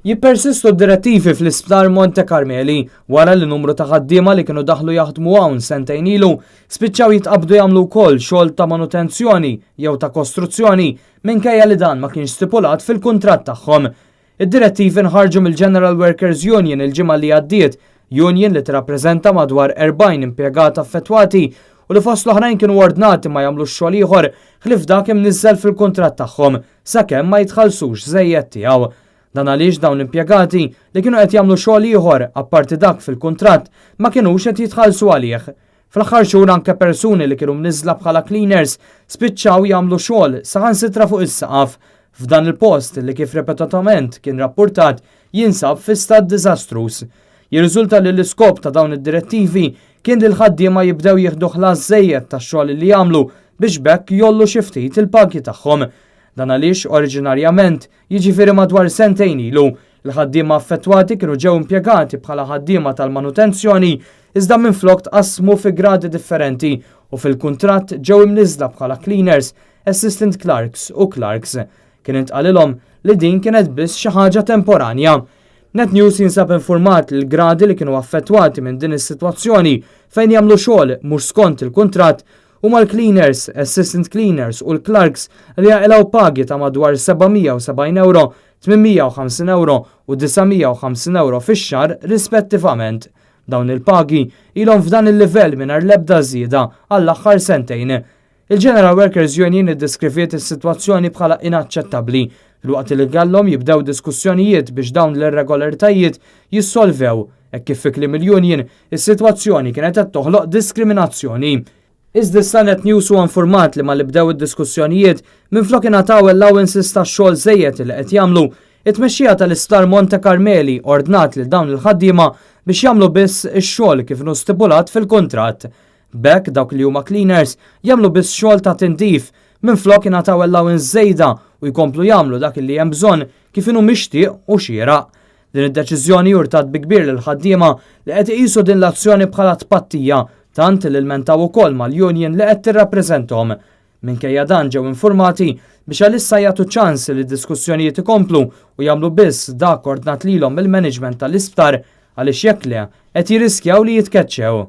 Jippersistu d-direttivi fl-Isptar Monte Carmeli wara li numru ta' ħaddiema li kienu daħlu jaħdmu hawn sentejn ilu spiċċaw jitqabdu jagħmlu wkoll xogħol ta' manutenzjoni jew ta' kostruzzjoni minkejja li dan ma kienx stipulat fil-kuntratt tagħhom. Id-direttivi nħarġu mill-General Workers Union il-ġimgħa li għaddiet, union li tirrappreżenta madwar 40 impjegat affettwati u li fost l-oħrajn kienu ordnati ma jagħmlux xogħol ieħor ħlief dak imniżżel fil-kuntratt tagħhom sakemm ma jitħallsux żejjed tiegħu. Dan għaliex dawn l-impjegati li kienu qed jagħmlu xogħol ieħor apparti dak fil-kuntratt ma kinux qed jitħallsu għalih. Fl-aħħar xhur anke persuni li kienu mniżżla bħala cleaners spiċċaw jagħmlu xogħol saħansitra fuq is-saqaf f'dan il-post li kif ripetutament kien rappurtat jinsab fi stat diżastruż. Jirriżulta li l-iskop ta' dawn id-direttivi kien li l-ħaddiema jibdew jieħdu ħlas żejjed tax-xogħol li jagħmlu biex b'hekk jgħollu xi ftit il-pagi tagħhom. Dan għaliex oriġinarjament, jiġifieri madwar sentejn ilu, il-ħaddiema affettwati kienu ġew impjegati bħala ħaddiema tal-manutenzjoni iżda minflok tqassmu fi gradi differenti u fil-kuntratt ġew imniżżla bħala cleaners, assistant clerks u clerks. Kien intqalilhom li din kienet biss xi ħaġa temporanja. Net News jinsab infurmat li l-gradi li kienu affettwati minn din is-sitwazzjoni fejn jagħmlu xogħol mhux skont il-kuntratt huma l-cleaners, assistant cleaners u l-clerks li jaqilgħu pagi ta' madwar 770 euro, 850 euro u 950 euro fix-xahar rispettivament. Dawn il-pagi ilhom f'dan il-livell mingħajr l-ebda żieda għall-aħħar sentejn. Il-General Workers Union iddeskriviet is-sitwazzjoni bħala inaċċettabbli filwaqt li kellhom jibdew diskussjonijiet biex dawn l-irregolaritajiet jissolvew hekk kif fi kliem il-union is-sitwazzjoni kienet qed toħloq diskriminazzjoni. Iżda issa Net News huwa informat li malli bdew id-diskussjonijiet minflok ingħataw allowances ta' xogħol żejjed li qed jagħmlu, it-tmexxija tal-Isptar Monte Carmeli ordnat lil dawn il-ħaddiema biex jagħmlu biss ix-xogħol kif inhu stipulat fil-kuntratt. B'hekk dawk li huma cleaners jagħmlu biss xogħol ta' tindif minflok ingħataw allowance żejda u jkomplu jagħmlu dak li hemm bżonn kif inhu mixtieq u xieraq. Din id-deċiżjoni urtat bi kbir lil ħaddiema li qed iqisu din l-azzjoni bħala tpattija tant li lmentaw ukoll mal-union li qed tirrappreżentahom. Minkejja dan ġew informati biex għalissa jagħtu ċans li d-diskussjonijiet ikomplu u jagħmlu biss dak ordnat lilhom mill-management tal-isptar għaliex jekk le qed jirriskjaw li jitkeċċew.